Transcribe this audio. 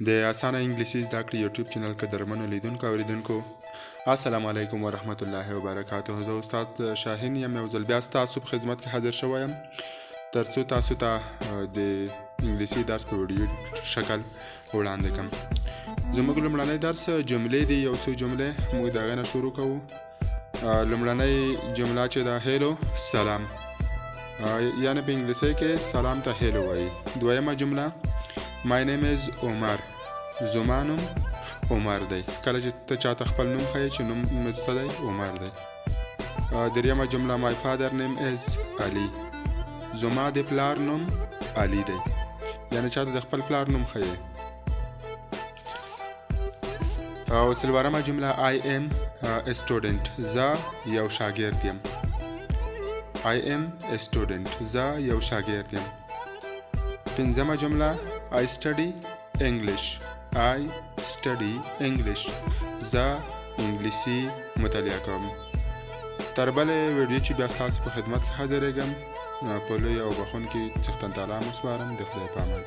د اسانه انګلیسي زده کړې یوټیوب چینل قدرمنو لیدونکو او اورېدونکو، السلام علیکم ورحمت الله وبرکاته. زه استاد شاهین یم، یو ځل بیا ستاسو په خدمت کې حاضر شوی یم ترڅو تاسو ته د انګلیسي درس په ویډیو شکل وړاندې کړم. زموږ لومړنی درس جملې دي، یو څو جملې موږ د هغې نه شروع کوو. لومړنۍ جمله چې ده، hello، سلام، یعنی په انګلیسي کې سلام ته hello وایي. دویمه جمله، My name is عمر، زما نوم عمر دی. کله چې ته چاته خپل نوم ښیې چې نوم مې څه دی، عمر دی. دریمه جمله، My father name is علي، زما د پلار نوم علي دی، یعنی چاته د خپل پلار نوم ښیې. او څلورمه جمله، I am a student، زه یو شاګرد یم. I am a student، زه یو شاګرد یم. پنځمه جمله، I study English، I study English، زه انګلیسي مطالعه کوم. تر بلې ویډیو چې بیا ستاسو په خدمت کې حاضرېږم، په لوی او بخښونکي څښتن تعالی مو سپارم. د خدای په امان.